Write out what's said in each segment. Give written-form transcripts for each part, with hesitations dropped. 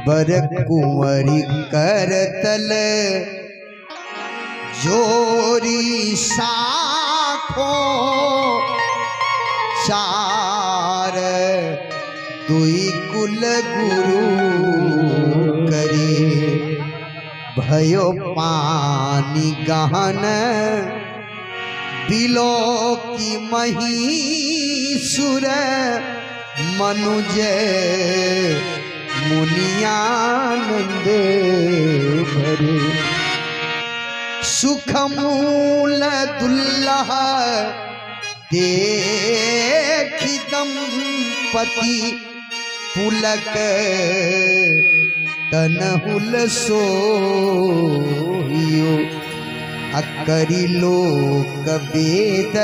बर कुंवरी करतल जोरी साखो चार दुई कुल गुरु करे भयो पानी गहन बिलो की महीसुर मनुज मुनियानंद भरे सुख मूल दुल्लह देखि दंपति पुलक तनहुल सोहियो अकरी लोक वेद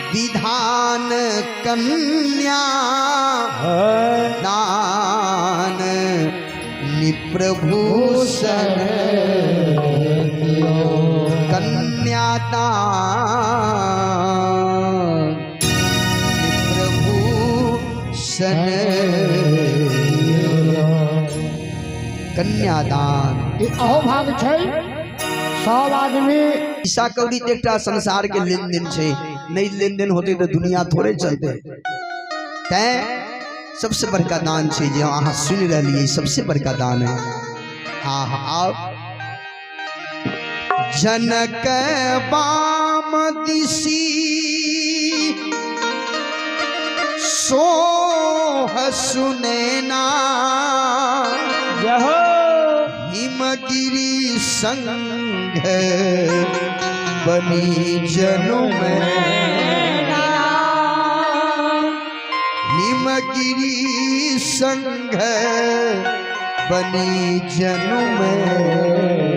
विधान कन्या दान निप्रभूषण कन्यादान निप्रभूषण कन्यादान। ई अहोभाग छै सब आदमी। पैसा कौड़ी तऽ एकटा संसार के लेनदेन छै, नहीं लेनदेन होते तऽ दुनिया थोड़े चलते। तैं सबसे बड़का दान छै जे अहाँ सुनि रहलियै, सबसे बड़का दान है। हाँ आओ जनक बाम दिशी सोह सुनैना जय हो। हिमगिरी संग बनी जनु में हिमगिरी संग बनी जनु में।